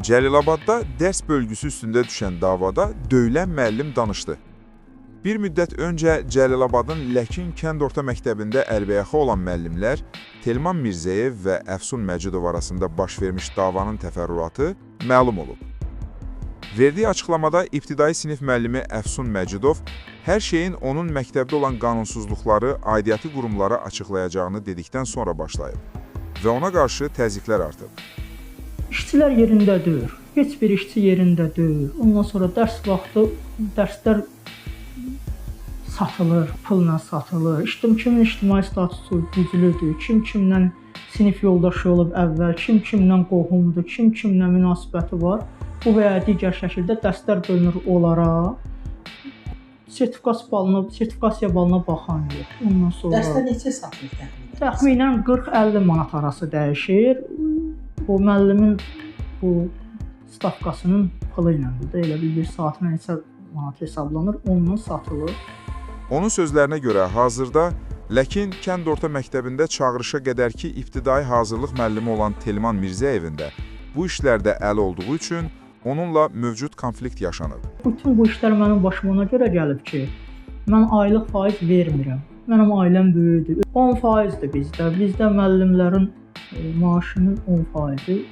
Cəlilabadda dərs bölgüsü üstündə düşən davada döyülən müəllim danışdı. Bir müddət öncə Cəlilabadın Ləkin kənd orta məktəbində əlbəyaxa olan müəllimlər Telman Mirzəyev və Əfsun Məcidov arasında baş vermiş davanın təfərrüatı məlum olub. Verdiyi açıqlamada ibtidai sinif müəllimi Əfsun Məcidov hər şeyin onun məktəbdə olan qanunsuzluqları aidiyyatı qurumlara açıqlayacağını dedikdən sonra başlayıb və ona qarşı təzyiqlər artıb. İşçilər yerində deyil. Heç bir işçi yerində deyil. Ondan sonra dərs vaxtı dərslər satılır, pulla satılır. İşte kimin ictimai statusu güclüdür, kim kimlə sinif yoldaşı olub əvvəl, kim kimlə qohumdur, kim kimlə münasibəti var. Bu və ya digər şəkildə dərslər bölünür onlara. Sertifikasiya balına baxan yox. Ondan sonra Dərslər neçə satılır təxminən? Təxminən 40-50 manat arası dəyişir. O müəllimin bu stavkasının pulu ilədir də, elə bil bir saatına neçə manat hesablanır, ondan satılır. Onun sözlərinə görə hazırda Ləkin kənd orta məktəbində çağırışa qədərki ibtidai hazırlıq müəllimi olan Telman Mirzəyevin də bu işlərdə əli olduğu üçün onunla mövcud konflikt yaşanıb. Bütün bu işlər mənim başıma ona görə gəlib ki, mən aylıq faiz vermirəm. Mənim ailəm böyükdür. 10%-dir bizdə. Bizdə müəllimlərin maaşının 10%-i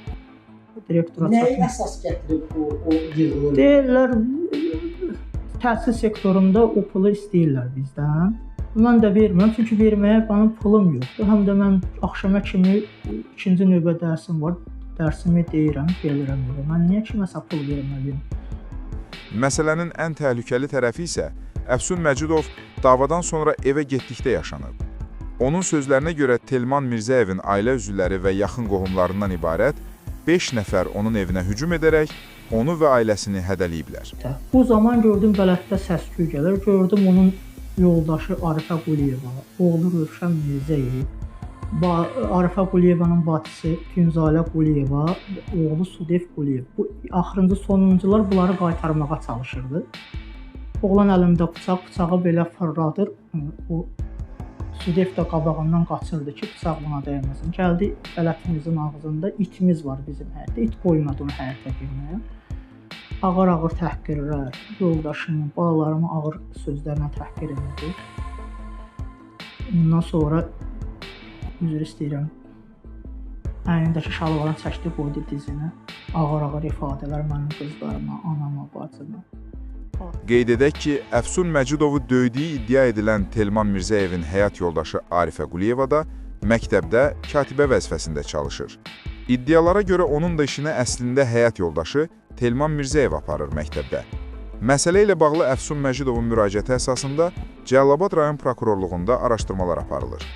direktora Nəyi çatmır. əsas gətirib o yığılır? Deyirlər, təhsil sektorunda o pulu istəyirlər bizdən. Mən də vermirəm, çünki verməyə mənim pulum yoxdur. Həm də mən axşama kimi ikinci növbə dərsim var. Dərsimi deyirəm, gəlirəm evə. Mən niyə kiməsə pul verməliyim? Məsələnin ən təhlükəli tərəfi isə Əfsun Məcidov davadan sonra evə getdikdə yaşanıb. Onun sözlərinə görə Telman Mirzəyevin ailə üzvləri və yaxın qohumlarından ibarət 5 nəfər onun evinə hücum edərək onu və ailəsini hədələyiblər. Bu zaman gördüm bələddə səs-küy gəlir. Gördüm onun yoldaşı Arifə Quliyeva, oğlu Rövşən Mirzəyev, Arifə Quliyevanın bacısı Tünzalə Quliyeva, oğlu Sudev Quliyev. Bu axırıncı sonuncular bunları qaytarmağa çalışırdı. Oğlan əlində bıçaq, bıçağı belə fırladır. O Sudev də qabağından qaçırdı ki, bıçaq buna dəyməsin. Gəldi bələdimizin ağzında itimiz var bizim həyətdə. İt qoymadı onu həyətə girməyə. Ağır-ağır təhqirlər, yoldaşımı, balalarımı ağır sözlərlə təhqir elədi. Ondan sonra üzr istəyirəm, əynindəki şalvarını çəkdi, qoydu dizinə. Ağır-ağır ifadələr mənim qızlarıma, anama, bacıma. Qeyd edək ki, Əfsun Məcidovu döydüyü iddia edilən Telman Mirzəyevin həyat yoldaşı Arifə Quliyeva da məktəbdə katibə vəzifəsində çalışır. İddialara görə onun da işini əslində həyat yoldaşı Telman Mirzəyev aparır məktəbdə. Məsələ ilə bağlı Əfsun Məcidovun müraciəti əsasında Cəlilabad rayon prokurorluğunda araşdırmalar aparılır.